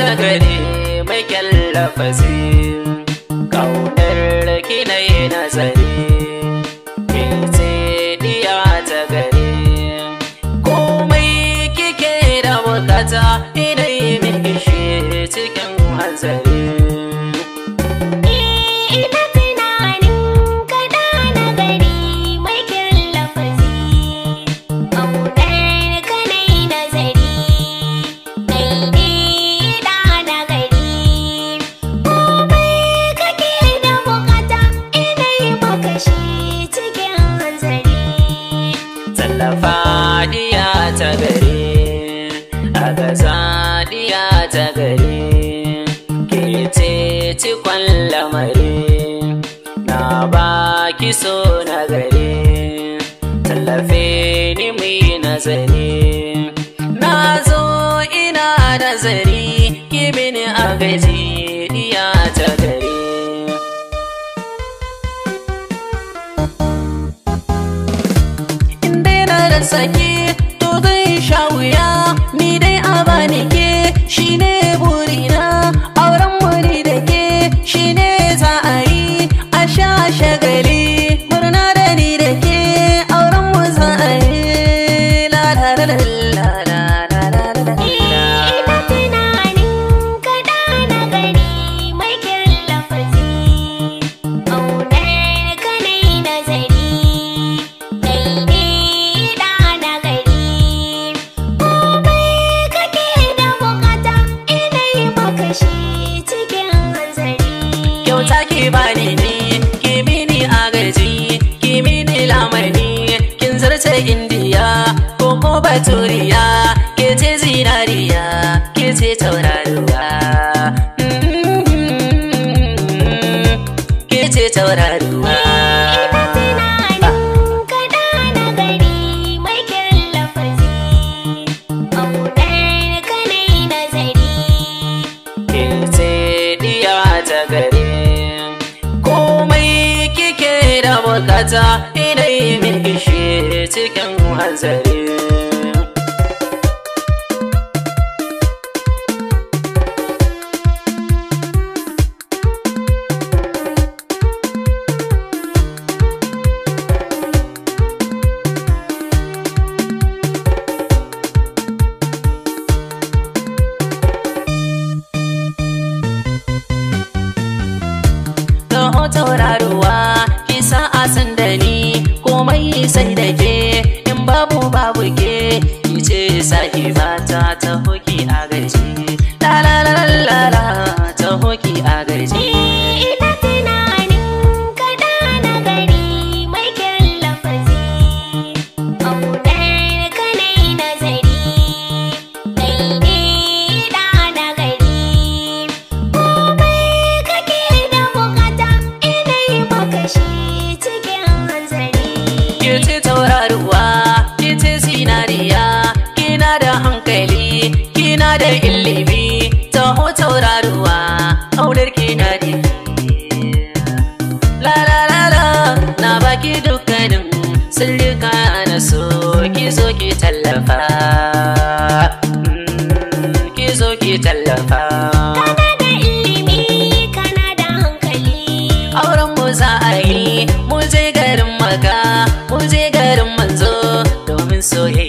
ta gari mai kyan lafazi, ƙaunar ki na yi nazari, ke ce diya ta gari. Komai kike da bukata ina yi miki shi cikin hanzari. Ina tunanin ka ɗa na gari mai kyan lafazi, ƙaunar ka na yi nazari, kai ne ɗa na gari. Komai kake da bukata ina yi maka shi cikin hanzari. Tallafa diya ta gari, a gaza diya ta gari, ke ce cikon lamari, na baki so na gari, tallafe ni mu yi nazari. Na zo ina nazari, ki mini agaji diya ta gari. In dai na rasa ke to zai sha wuya, ni dai a bani ke shine burina, auren muri da ke shine za a yi a sha shagali, murna da ni da ke auren mu za a yi. La la la la la la la la la. Ina tunanin ka ɗa na gari mai kyan lafazi, ƙaunar ka na yi nazari, kai ne ɗa na gari. Komai kake da bukata ina yi maka shi cikin hanzari. Kyauta ki bani ni, ki mini agaji, ki mini lamani, kin zarce Indiya ko ko Baturiya, ke ce zinariya, ke ce tauraruwa. Ke ce tauraruwa. Ina tunanin ka ɗa na gari mai kyan lafazi, ƙaunar ka na yi nazari. Ke ce diya ta gari, komai kike da bukata ina yi miki shi cikin hanzari. Taho tauraruwa ki sa a san da ni, komai sai da ke, in babu babu ke, ki ce sahibata, taho ki agaji. La la la la la, taho ki agaji. Ina tunanin ka ɗa na gari mai kyan lafazi, ƙaunar ka na yi nazari, kai ne ɗa na gari. Komai kake da bukata ina yi maka shi cikin hanzari. Ki ce tauraruwa, ki ce zinariya, kina da hankali, kina da ilimi, taho tauraruwa, aunar kina da La la la la, na baki dukkanin sirrika na so, ki zo ki tallafa. Ki zo ki tallafa. Kana da ilimi, kana da hankali. Auren mu za a yi, mu je garin Maka, mu je garin manzo domin soyayya.